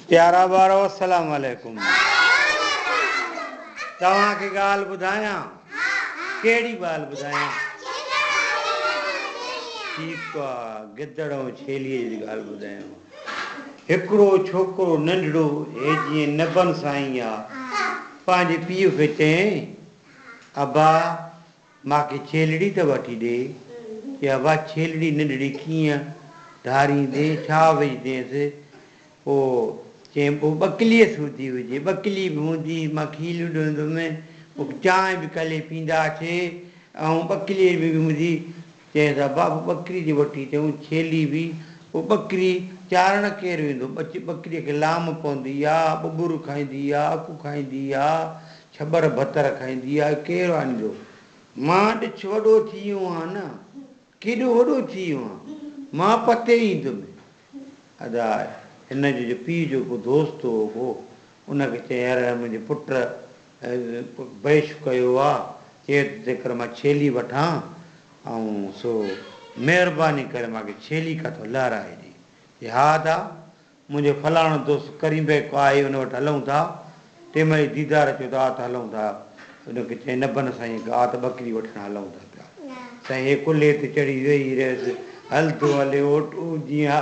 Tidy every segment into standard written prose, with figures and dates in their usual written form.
پيارا ٻارو السلام عليڪم. توهان کي ڳالهه ٻڌايان؟ ڪهڙي ڳالهه ٻڌايان؟ ٺيڪ آ، گدڙ ۽ ڇيليء جي ڳالهه ٻڌايان. هڪڙو ڇوڪرو ننڍڙو هي جيئن نبن سائين آ، پنهنجي پيء کي چيائين، ابا مان کي ڇيلڙي ته وٺي ڏي. چي ابا ڇيلڙي ننڍڙي ڪيئن ڌاريندين، ڇا وجهندينس؟ پوء چيائين پوء ٻڪليء سوڌي هجي. ٻڪلي به هوندي، مان کيلون ڏوهيندم، پوء چانهه به ڪلي پينداسي ۽ ٻڪلي به هوندي. چيائينس ابا پوء ٻڪري جي وٺي اچون، ڇيلي به. پوء ٻڪري چارڻ ڪير ويندو؟ ٻڪريء کي لام پوندي آ، ٻٻر کائيندي آ، اڪ کائيندي آ، ڇٻر ڀتر کائيندي آ، ڪير آڻيندو؟ مان ڏڇ وڏو ٿي ويو آهيان نه، ڪيڏو وڏو ٿي ويو آهيان، مان پتي ايندم. ادا، هن جو جو پيء جو ڪو دوست هو ڪو، ان کي چيائين، يار منهنجي پٽ بيش ڪيو آ، چئي ٿو جيڪر مان ڇيلي وٺان ۽ سو مهرباني ڪري مان کي ڇيلي ڪٿو لهرائي ڏي. چي ها ادا، منهنجو فلاڻو دوست ڪريم بيگ آهي ان وٽ هلون ٿا. تنهن مهل ئي ديدار چيو ته آ ته هلون ٿا. ان کي چيائين نبن سائينء کي آ ته ٻڪري وٺڻ هلون ٿا پيا. سائين هي ڪلهي تي چڙهي ويهي رهيس. هلندو هلي اوٽ جيئن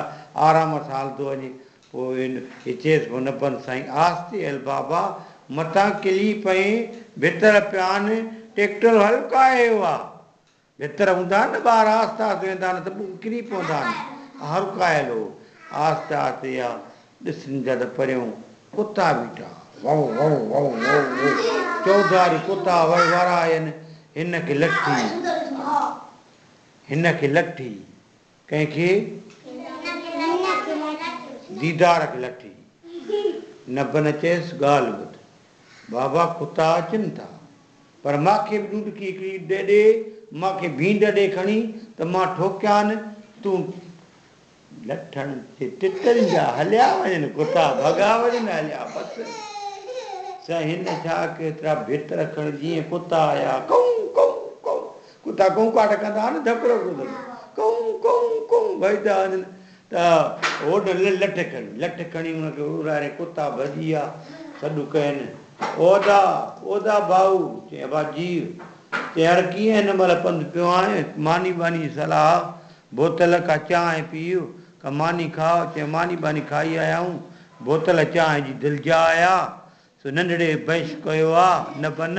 آرام سان هلندو وڃي. پوء هي چيس پوء نبن سائين آهستي هل بابا متان ڪلي پئين ڀتر پيان ٽيڪٽر هلڪايو آ. ڀتر هوندا آهن نه ٻار آهستي آهستي ويندا آهن ته پوء ڪري پوندا آهن. هرڪايل هو. آهستي آهستي اها ڏسن جا ته پريون ڪتا بيٺا وو وو وو وو وو چوڌاري ڪتا وڙ وراين هن کي لٺي هن کي لٺي ڪنهن کي؟ ديدار کي لٺي. نبن چيس ڳالهه ٻڌ بابا ڪتا اچن ٿا پر مان کي به ڏونڊڪي هڪڙي ڏي، مان کي ڀينڊ ڏي کڻي ته مان ٺوڪيان، تون لٺڻ جي تترن جا هليا وڃن، ڪتا ڀڳا وڃن هليا بس. سائين هن ڇا ڪيو ايترا ڀت رکڻ جيئن ڪتا آيا ڪئون ڪئون ڪئون ڪتا ڪئونڪاٽ ڪندا ها نه ڌڪڙو ڪندو ڪئون ڪئون ڪئون ڀڄندا وڃن ته هوڏ لٺ کڻي، لٺ کڻي ان کي اڏاري ڪتا ڀڄي ويا، سڏ ڪين، او ادا، او ادا ڀائو، چيائين ابا جيء، چيائين يار ڪيئن هن مهل پنڌ پيو آهين، ماني ٻاني جي صلاح، بوتل ڪا چانهه پيء، ڪا ماني کاء، چيائين ماني ٻاني کائي آيا آهيون، بوتل چانهه جي دلجاء آ، سو ننڍڙي بيش ڪيو آ نه بن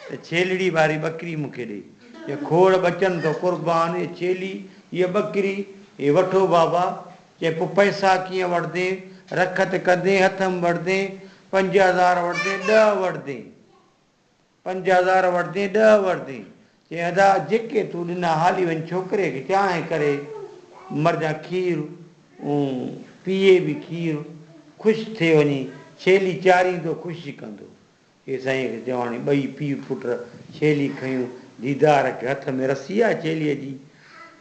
ته ڇيلڙي واري ٻڪري مون کي ڏي. چي کوڙ ٻچن تو قربان اي ڇيلي هيء ٻڪري هي وٺو بابا. چي پوء پئسا ڪيئن وٺندين؟ رکت ڪندين هٿ م وٺندين؟ 5000 وٺندين 10 وٺندين؟ 5000 وٺندين 10 وٺندين؟ چي ادا جيڪي تون ڏنا هالي وڃ ڇوڪري کي چانهه ڪري مرجان کير اون پيئي به کير خوش ٿئي وڃي ڇيلي چاريندو خوشي ڪندو. هي سائين کي چواڻي ٻئي پيء پٽ ڇيلي کنيون ديدار کي هٿ ۾ رسي آ ڇيليء جي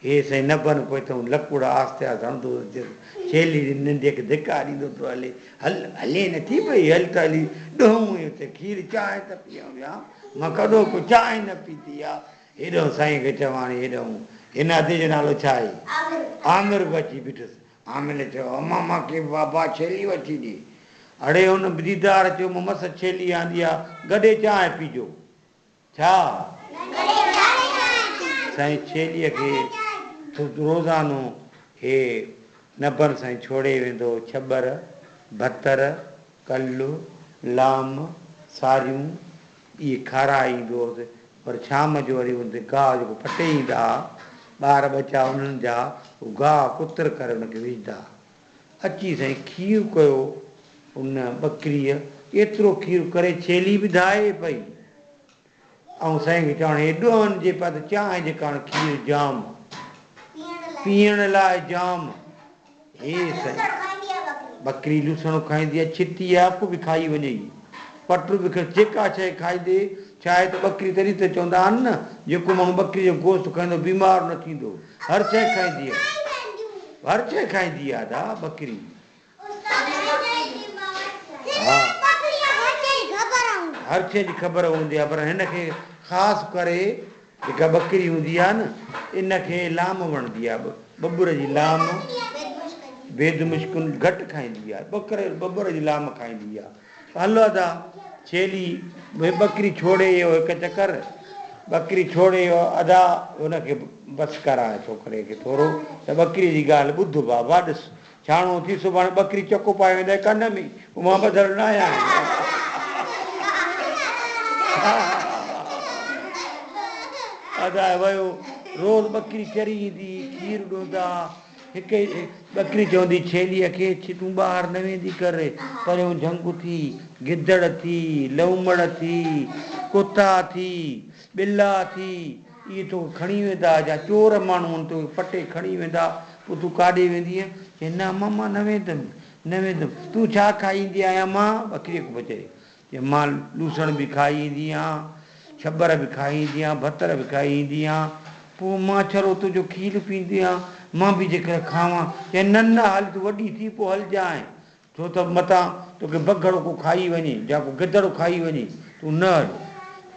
هي سائين نبن پوئتئون لڪوڙ آهستي آهستي هڻندو اچيس ڇيلي ننڍي کي ڌڪا ڏيندو ٿو هلي هل هلي نٿي پئي هل ته هلي ڏهون ئي اتي کير چانهه ته پيئان ويان مان ڪڏهوڪو چانهه نه پيتي آ هيڏهون سائين کي چواڻي هيڏهون هن ادي جو نالو ڇا آهي؟ عامر به اچي بيٺس عامر چيو امان مان کي بابا ڇيلي وٺي ڏي اڙي هن ديدار چيو مان مس ڇيلي آندي آ گڏي چانهه پيجو ڇا؟ سائين ڇيليء کي روزانو هي نبن سائين ڇوڙي ويندو هو، ڇٻر، ڀتر، ڪل، لام، ساريون اهي کارائي ايندو هوس، پر شام جو وري ان تي گاهه جيڪو پٽي ايندا ها، ٻار ٻچا انهن جا، اهو گاهه ڪتر ڪري ان کي وجهندا ها. اچي سائين کير ڪيو ان ٻڪريء، ايترو کير ڪري ڇيلي به ڌائي پئي. ۽ سائين کي چوڻ هي ڏوهن جي پيا ته چانهه جي ڪاڻ کير جام، پيئڻ لاء جام. هي سائين ٻڪري لوسڻ کائيندي آهي، ڇتي آهي، اک به کائي وڃئي، پٽ به کائي، جيڪا شيء کائيندي، ڇا آهي ته ٻڪري تڏهن ته چوندا آهن نه، جيڪو ماڻهو ٻڪري جو گوشت کائيندو بيمار نه ٿيندو. هر شيء کائيندي آهي. هر شيء کائيندي آهي ادا ٻڪري. ها هر شيء جي خبر هوندي آهي پر هن کي خاص ڪري جيڪا ٻڪري هوندي آهي نه ان کي لام وڻندي آهي ٻٻر جي لام بيد مشڪون گهٽ کائيندي آهي، ٻڪر ٻٻر جي لام کائيندي آهي. هل ادا، ڇيلي ٻڪري ڇوڙي اهو هڪ چڪر، ٻڪري ڇوڙي اهو ادا هن کي بس ڪراء ڇوڪري کي ٿورو ته ٻڪري جي ڳالهه ٻڌ بابا ڏس ڇاڻو ٿي سڀاڻي ٻڪري چڪو پائي ويندئي ڪن ۾ پوء مان ٻڌل نه آهيان. ادا ويو روز ٻڪري چري ايندي کير ڏوندا. هڪ ٻڪري چوندي ڇيليء کي، ڇي تون ٻاهر نه ويندي ڪر، پريون جهنگ ٿي، گدڙ ٿي، لومڙ ٿي، ڪتا ٿي، ٻلا ٿي، اهي توکي کڻي ويندا يا چور ماڻهو آهن توکي پٽي کڻي ويندا، پوء تون ڪاڏي ويندينء؟ چي نه امان مان نه ويندم، نه ويندم. تون ڇا کائي ايندي آهين امان؟ ٻڪريء کي پڇي. چي مان لوسڻ به کائي ايندي آهيان، ڇٻر به کائي ايندي آهيان، ڀتر به کائي ايندي آهيان، پوء مان ڇڙو تنهنجو کير پيئندي آهيان، مان به جيڪر کاوان. چي نه نه هالي تون وڏي ٿي پوء هلجانء، ڇو ته متان توکي بگهڙ ڪو کائي وڃي يا ڪو گدڙ کائي وڃي، تون نه هل.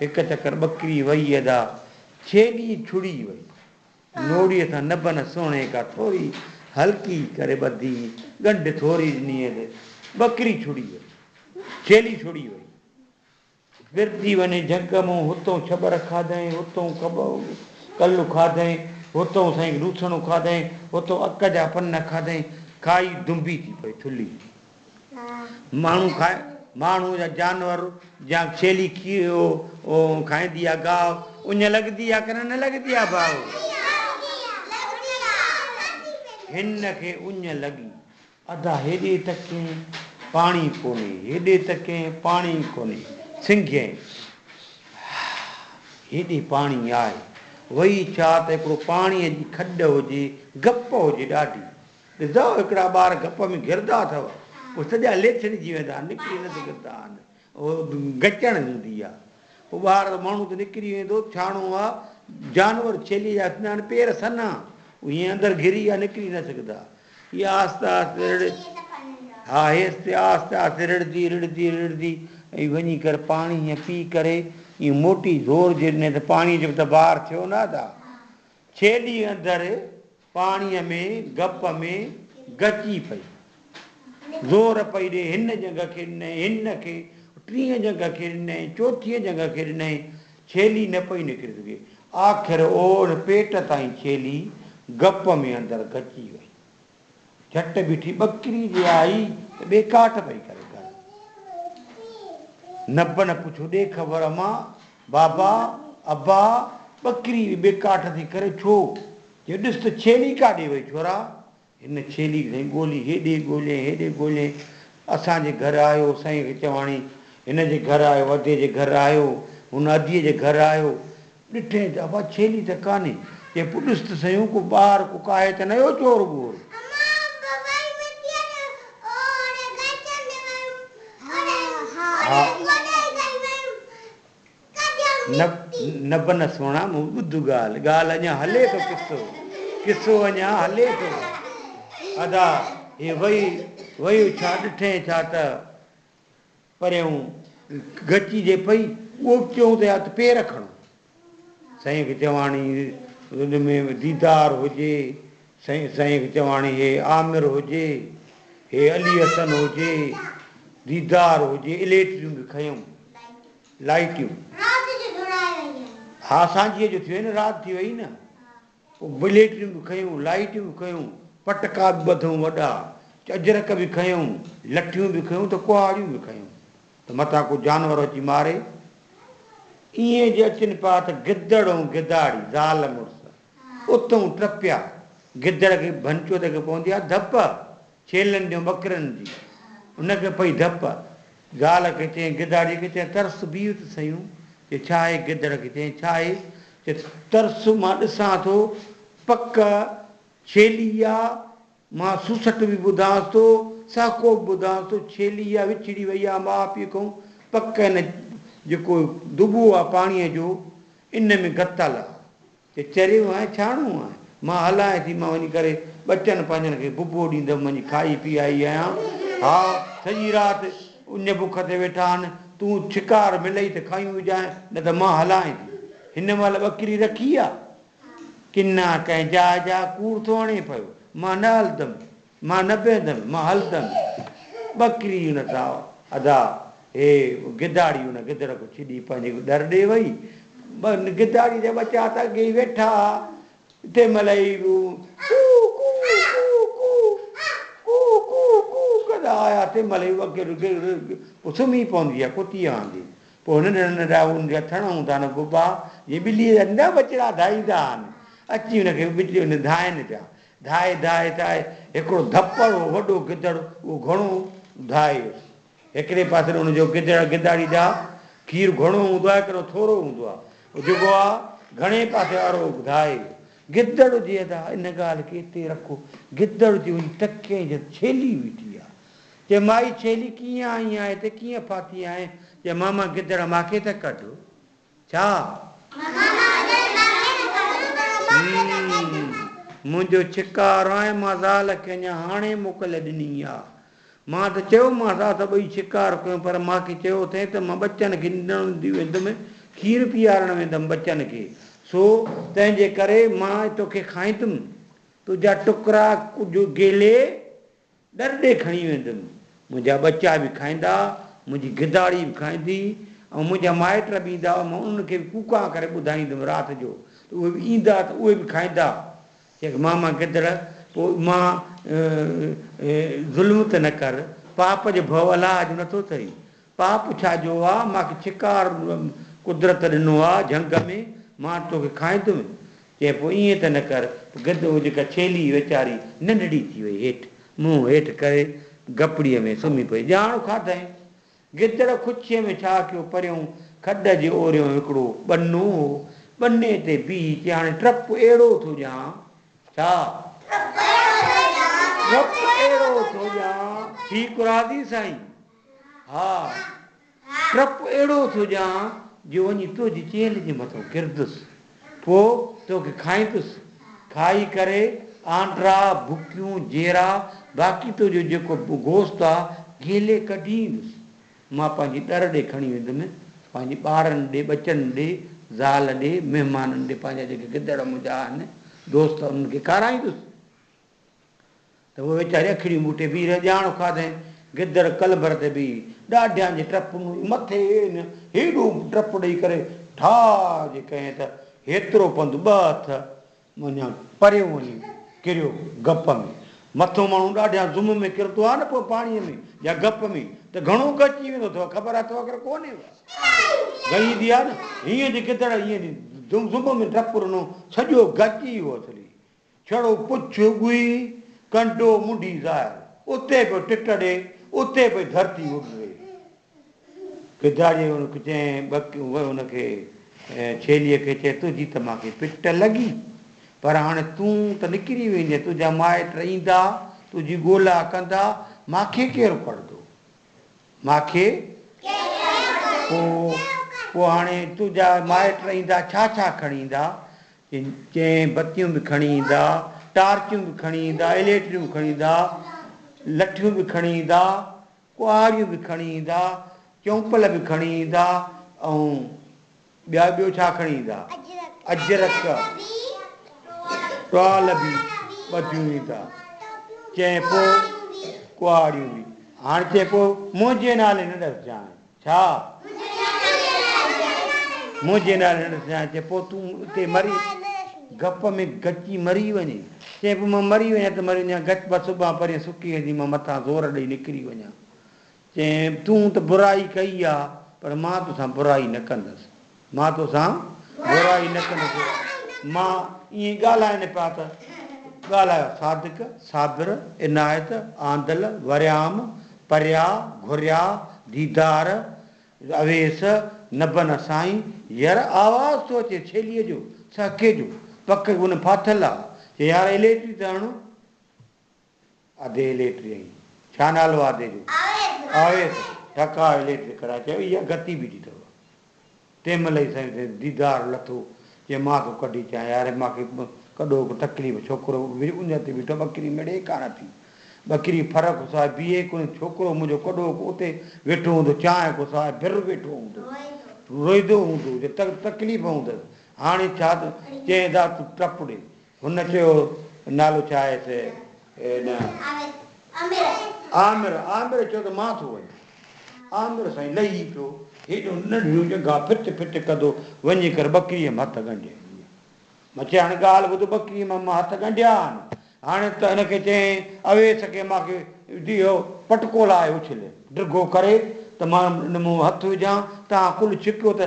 هڪ چڪر ٻڪري وئي ادا، ڇيلي ڇڙي وئي. نوڙيء سان نبن سهڻي ڪا ٿوري هلڪي ڪري ٻڌي، ڳنڍ ٿوري ڏنيس، ٻڪري ڇڙي وئي. ڇيلي ڇڙي وئي. ڦرجي وڃي جهنگ مون، هتئون ڇٻر کاڌائين، هتئون ڪل کاڌائين، هتئون سائين لوسڻو کاڌائين، هتئون اڪ جا پن کاڌائين، کائي دنبي ٿي پئي ٿلهي. ماڻهو کائي، ماڻهو يا جانور يا ڇيلي کائيندي آ گاهه، اڃ لڳندي آ ڪنه نه لڳندي آ ڀائو؟ هن کي اڃ لڳي. ادا هيڏي تڪين پاڻي ڪونهي، هيڏي تڪين پاڻي ڪونهي، سنگهين هيڏي پاڻي آهي. وئي ڇا ته هڪڙو پاڻيء جي کڏ هجي، گپ هجي ڏاڍي. ڏسندؤ هڪڙا ٻار گپ ۾ گهرندا اٿو، پوء سڄا ليٿڙجي ويندا آهن، نڪري نه سگهندا آهن. گچڻ هوندي آ. پوء ٻار ماڻهو ته نڪري ويندو، ڇاڻو آ، جانور ڇيلي جا ٿيندا آهن، پير سنها، اهي ائين اندر گهري ويا نڪري نه سگهندا. هي آهستي آهستي رڙ ها هيستي آهستي آهستي رڙدي رڙدي رڙدي ۽ وڃي ڪري پاڻي هيئن پي ڪري ائين موٽي زور جي ڏني ته پاڻي جو به ته بار ٿيو نه ادا. ڇيلي اندر پاڻيء ۾ گپ ۾ گچي پئي. زور پئي ڏي، هن ڄنگهه کي ڏنائين، هن کي، ٽين ڄنگهه کي ڏنائين، چوٿينء ڄنگهه کي ڏنائين، ڇيلي نه پئي نڪري سگهي. آخر اوڙ پيٽ تائين ڇيلي گپ ۾ اندر گچي وئي. جهٽ بيٺي ٻڪري جي آئي ته ٻيڪاٽ پئي ڪري گهر. نبن پڇيو ڏي خبر امان، بابا، ابا، ٻڪري ٻيڪاٽ ٿي ڪري ڇو؟ چيو ڏس ته ڇيلي ڪاڏي وئي ڇورا؟ هن ڇيلي کي سائين ڳولي هيڏي ڳوليائين هيڏي ڳوليائين اسان جي گهر آيو سائين کي چواڻي هن جي گهر آيو ادي جي گهر آيو هن اديء جي گهر آيو ڏٺئين ته ابا ڇيلي ته ڪانهي چي پوء ڏس ته سهيون ڪو ٻار ڪو ڪاهي ته نه ويو چور ٻور. ها نه نه سهڻا مون ٻڌ ڳالهه، ڳالهه اڃا هلي ٿو قصو، قصو اڃا هلي ٿو. ادا هي وئي ويو ڇا ڏٺئين ڇا ته پريون گچي جي پئي ڳوپچيون ته يا ته پير کڻو. سائين کي چواڻي ان ۾ ديدار هجي، سائين سائين کي چواڻي هي عامر هجي، هي علي حسن هجي، ديدار هجي، اليٽريون به کنيون. لائيٽيون. رات جو ڌوڙائي وئي آهين. ها سانجهيء جو ٿي وئي نه رات ٿي وئي نه. پوء بليٽريون به کنيون، لائيٽيون به کنيون، پٽڪا به ٻڌئون وڏا، اجرڪ به کنيون، لٺيون به کنيون ته ڪهاڙيون به کنيون ته متان ڪو جانور اچي ماري. ائين جي اچن پيا ته گدڙ ۽ گداڙي، زال مڙس، اتئون ٽپيا. گدڙ کي ڀنچود کي پوندي آهي ڌپ، ڇيلن جي ۽ ٻڪرين جي، ان کي پئي ڌپ. زال کي چيائين، گداڙيء کي چيائين، ترس بيهه ته سهيون. چي، ڇا آهي؟ گدڙ کي چيائين، ڇا آهي؟ چي، ترس مان ڏسان ٿو، پڪ ڇيلي آ، مان سوسٽ به ٻڌانس ٿو، سهڪو به ٻڌانس ٿو، ڇيلي آ، وڇڙي وئي آ ماء پيء کئون، پڪ هن جيڪو دٻو آ پاڻيء جو، ان ۾ گتل آ. چي چريو آهين ڇاڻو آهين؟ مان هلانء ٿي، مان وڃي ڪري ٻچن پنهنجن کي ببو ڏيندم، وڃي کائي پي آئي آهيان. ها، سڄي رات اڃ بک تي ويٺا آهن، تون ڇڪار ملئي ته کايون وجهانء، نه ته مان هلانء ٿي. هن مهل ٻڪري رکي آ. ڪنا ڪنهن جاء جا ڪوڙ ٿو هڻي پيو. مان نه هلندم. مان نه بيهندم، مان هلندم. ٻڪري ان سان ادا هي گداڙي ان گدڙ کي ڇڏي پنهنجي ڏر ڏي وئي. گداڙي جا ٻچا ته اڳي ئي ويٺا ها. تنهن مهل ئي ڪو ڪو ڪو ڪو ڪو ڪو ڪو ڪندا آيا. تنهن مهل ئي پوء سمهي پوندي آهي ڪتيء وانگي. پوء ننڍڙا ننڍڙا ان جا ٿڻ هوندا آهن ببا، جيئن ٻليء جا ننڍا ٻچڙا ڌائيندا آهن. اچي ان کي ٻچڙي ان ڌائين پيا. ڌائي ڌائي ڌائي هڪڙو ڌپڙ هو وڏو گدڙ اهو گهڻو ڌائي ويس. هڪڙي پاسي ان جو گدڙ گداڙي جا کير گهڻو هوندو آهي ڪنو ٿورو هوندو آهي. اهو جيڪو آ گهڻي پاسي وارو ڌائي ويو. گدڙ جي ادا ان ڳالهه کي اتي رکو. گدڙ جي وڃي تڪيائين جت ڇيلي بيٺي آ. چي مائي ڇيلي ڪيئن آئي آهين هتي ڪيئن ڦاٿي آهين؟ چي ماما گدڙ ماکي ته ڪڍ. ڇا؟ منهنجو ڇڪار آهي، مان زال کي اڃا هاڻي موڪل ڏني آ. مان ته چيومانس اسان ٻئي ڇڪار ڪيون پر مان کي چيو اٿئين ته مان ٻچن کي ننڊڻ ويندم، کير پيارڻ ويندم ٻچن کي، سو تنهن جي ڪري مان توکي کائيندم، تنهنجا ٽڪرا ڪجهه گيلي ڏر ڏي کڻي ويندم، منهنجا ٻچا به کائيندا، منهنجي گداڙي به کائيندي ۽ منهنجا مائٽ به ايندا، مان انهن کي به ڪوڪان ڪري ٻڌائيندم رات جو ته اهي به ايندا ته اهي به کائيندا. چيس ماما گدڙ پوء مان ظلم ته نه ڪر، پاپ جو ڀؤ الله جو نٿو ٿئي، پاپ ڇا جو آ، مان کي ڇڪار قدرت ڏنو آ جهنگ ۾، مان توکي کائيندم. چي پوء ائين ته نه ڪر. پوء گدڙ هوء جيڪا ڇيلي هئي ويچاري ننڍڙي ٿي وئي هيٺ منهن هيٺ ڪري گپڙيء ۾ سمهي پئي. ڄاڻ کاڌائين. گدڙ کڇيء ۾ ڇا ڪيو پريون کڏ جي اوريون هڪڙو ٻنو هو. ٻني تي بيهي چي هاڻي ٽرپ اهڙو ٿو ڏيان. ڇا؟ ٽرپ اهڙو ٿو ڏيان. ٺيڪ راضي سائين. ها. ٽرپ اهڙو ٿو ڏيان جو وڃي تنهنجي چيلهه جي مٿان ڪرندس، پوء توکي کائيندس. کائي ڪري آنڊرا، بڪيون، جيرا، باقي تنهنجو جيڪو گوشت آ، گيلي ڪڍي ايندس. مان پنهنجي ڏر ڏي کڻي ويندم، پنهنجي ٻارن ڏي، ٻچن ڏي، زال ڏي، مهمانن ڏي، پنهنجا جيڪي گدڙ منهنجا آهن، دوست، انهن کي کارائيندس. ته هوء ويچاري اکڙيون ٻوٽي بيهي رهي، ڄاڻ کاڌئين، گدڙ ڪلڀر تي بيهي، ڏاڍيان جي ٽپ مٿي هيڏو ٽپ ڏئي ڪري ٺاهه جي ڪيائين ته هيترو پنڌ ٻه هٿ اڃا پريون وڃي ڪريو گپ ۾. مٿو ماڻهو ڏاڍيان زم ۾ ڪرندو آهي نه پوء پاڻيء ۾ يا گپ ۾ ته گهڻو گچي ويندو اٿو، خبر اٿو اگر ڪونهيو. گهڻي ايندي آهي نه، هيئن جي گدڙ هيئن زم ۾ ٽپ ڏنو، سڄو گچي ويو اصلي. ڇڙو پڇ ڳوهي، ڪنڊو منڍي ظاهر. اتي پيو ٽٽ ڏي، اتي پئي ڌرتي اڏري. گداڙيء ان کي چيائين، ٻڪ ان کي ڇيليء کي چئي، تنهنجي ته مان کي پٽ لڳي، پر هاڻي تون ته نڪري ويندين، تنهنجا مائٽ ايندا، تنهنجي ڳولا ڪندا، مان کي ڪير ڪڍندو؟ مان کي پوء پوء هاڻي تنهنجا مائٽ ايندا، ڇا ڇا کڻي ايندا؟ چئين بتيون به کڻي ايندا، ٽارچون به کڻي ايندا، اليٽريون به کڻي ايندا، لٺيون به کڻي ايندا، ڪهاڙيون به کڻي ايندا، چونپل به کڻي ايندا ۽ ٻيا ٻيو ڇا کڻي ايندا؟ اجرڪ، ٽوال به ٻڌيون ايندا. چئين پوء ڪهاڙيون به. هاڻ چئين پوء منهنجي نالي نه ڏسجانء. ڇا؟ منهنجي نالي نه ڏسجانء. چي پوء تون اتي مري گپ ۾ گچي مري وڃين. چي پوء مان مري وڃان ته مري وڃان، گچ بس سڀان پرين سڪي ويندي، مان مٿان زور ڏئي نڪري وڃان. چي تون ته برائي ڪئي آ، پر مان توسان برائي نه ڪندس. مان توسان برائي نه ڪندس. مان ائين ڳالهائين پيا ته ڳالهايو صادق، صابر، عنايت، آندل، وريام، پريا، گهريا، ديدار، اويس، نبن سائين، ير آواز ٿو اچي ڇيليء جو، سهڪي جو، پڪ ان ڦاٿل آ. چي يار اليٽري ته هڻ. ادي اليٽري ائين. ڇا نالو آ ادي جو؟ آويس. ٺڪاء اليٽري ڪرائي چيو اها گتي بيٺي اٿو. تنهن مهل ئي سائين ديدار لٿو چي مان ٿو ڪڍي چيان يار مان کي ڪڏو ڪو تڪليف ڇوڪرو اڃ تي بيٺو ٻڪري مڙي ڪانه ٿي. ٻڪري ڦر کسائي بيهي ڪونه ڇوڪرو منهنجو ڪڏو ڪو اتي ويٺو هوندو چانهه کسائي ڀر ويٺو هوندو روئيندو هوندو جي تڪليف هوندس هاڻي ڇا چئين دا تون ٽپ ڏي. هن چيو، نالو ڇا آهيس؟ نه عامر، عامر چيو ته مان ٿو وڃان. عامر سائين لهي پيو، هيڏو ننڍڙيون ڄنگها ڦت ڦت ڪندو وڃي ڪري ٻڪريء ۾ هٿ ڳنڍيائين. مان چيو هاڻي ڳالهه ٻڌ، ٻڪريء مان مان هٿ ڳنڍيا آهن، هاڻي ته هن کي چيائين اويس کي مان کي اهو پٽڪو لاهي اڇل، ڊگهو ڪري ته مان ان مان هٿ وجهان، تان ڪل ڇڪيو ته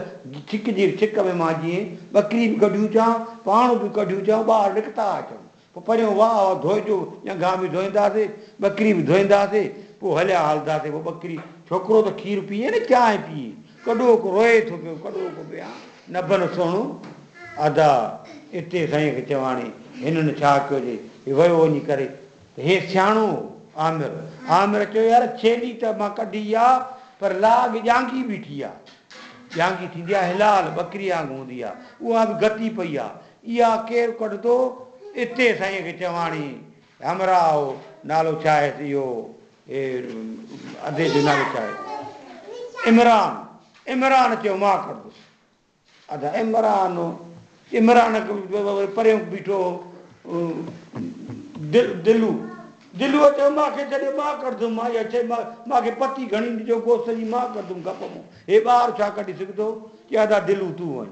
ڇڪجي ڇڪ ۾ مان جيئن ٻڪري به ڪڍيون چان، پاڻ به ڪڍيون چان، ٻاهر نڪتا اچون. پوء پريون واهه واهه ڌوئجو، ڄنگها به ڌوئينداسي، ٻڪري به ڌوئينداسي، پوء هليا هلنداسي. پوء ٻڪري، ڇوڪرو ته کير پيئي نه چانهه پيئي، ڪڏهوڪو روئي ٿو پيو، ڪڏهوڪو پيا نبن سهڻو. ادا اتي سائين کي چواڻي، هنن ڇا ڪيو جي هي ويو وڃي ڪري ته هي سياڻو هو عامر. عامر چيو يار ڇيلي ته مان ڪڍي آ پر لاڳ ڄانگهي بيٺي آ. ڄانگهي ٿيندي آ حلال ٻڪري وانگ هوندي آ، اها به گتي پئي آ. اها ڪير ڪڍندو؟ اتي سائين کي چواڻي، همراهه هو، نالو ڇا آهيس اهو، هي ادي جو نالو ڇا آهي؟ عمران، عمران چيو مان ڪڍندس. ادا عمران، عمران پريون بيٺو هو، دلو، دلوء چيو مان کي ڇڏيو مان ڪڍندم، مان اها شيء مان کي پتي گهڻي ڏجو گوشت جي مان ڪڍندم گپ مون، هي ٻار ڇا ڪڍي سگهندو؟ چي ادا دلو تون وڃ.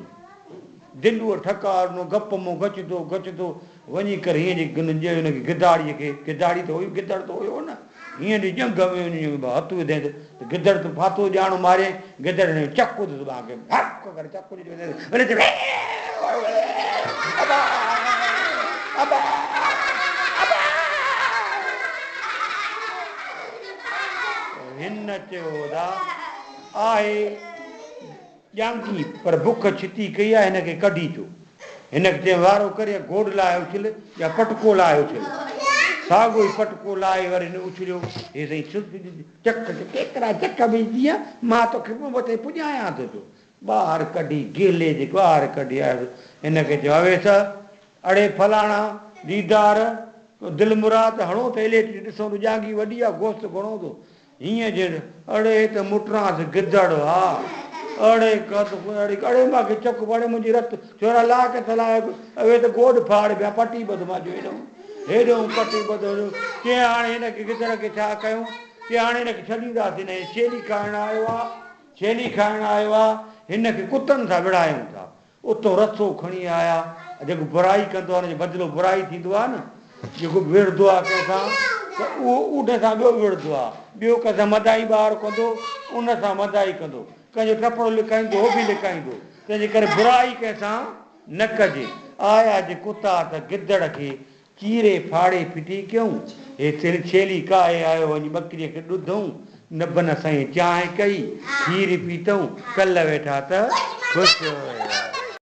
دلوء ٺڪاء ڏنو، گپ مون گچندو گچندو وڃي ڪري هيئن جي گن ڄي هن کي گداڙيء کي، گداڙي ته هئي، گدڙ ته هيو نه، هيئن جي ڄنگهه ۾ وڃي هٿ وڌائين ته گدڙ ته ڦاٿو ڄاڻو ماريائين، گدڙ هن کي چڪ ڏنس ٻانهن کي، هڪ ڪري چڪ ڏنو وڃي چيو ابا ابا ابا هن چيو ادا آهي ڄانگهي، پر بک ڇتي ڪئي آهي، هن کي ڪڍي اچو. هن کي چيائين، وارو ڪر يا گوڏ لاهي اڇل يا پٽڪو لاهي اڇل. ساڳيو ئي پٽڪو لاهي وري هن اڇليو. هي سائين چڪ چ ڪيترا چڪ وجهندينء، مان توکي اتي پڄايان ٿو پيو. ٻاهر ڪڍي گيلي جي ٻاهر ڪڍي آيس. هن کي چيو، اويس، اڙي فلاڻا، ديدار، دل مراد هڻو ته اليٽ ڏسون ته ڄانگهي وڏي آ، گوشت گهڻو ٿو. هيئن جهڙ، اڙي هي ته مٽرانس گدڙ ها، اڙي قد اڙي اڙي مان کي چڪ پاڙي منهنجي رت ڇورا لا ڪٿ لاء اوي ته گوڏ ڦاڙ پيا پٽي ٻڌ مان جو هيڏئون هيڏئون پٽي ٻڌ چي هاڻي هن کي گدڙ کي ڇا ڪيون چي هاڻي هن کي ڇڏينداسين نه هي ڇيلي کائڻ آيو آ ڇيلي کائڻ آيو آ هن کي ڪتن سان وڙهايون ٿا اتو رسو کڻي آيا. جيڪو برائي ڪندو آهي ان جو بدلو برائي ٿيندو آهي نه. جيڪو به وڙهندو آهي ڪنهن سان ته اهو ان سان ٻيو به وڙهندو آهي. ٻيو ڪنهن سان مدائي ٻار ڪندو ان سان مدائي ڪندو. ڪنهن جو ٽپڙو لڪائيندو هو به لڪائيندو. تنهن جي ڪري برائي ڪنهن سان نه ڪجي. آيا جي ڪتا ته گدڙ کي چيري ڦاڙي ڦٽي ڪيائون. هي ڇيلي ڪاهي آيو وڃي ٻڪريء کي ڏڌئون. نبن سائين چانهه ڪئي، کير پيتئون، ڪل ويٺا ته خوش.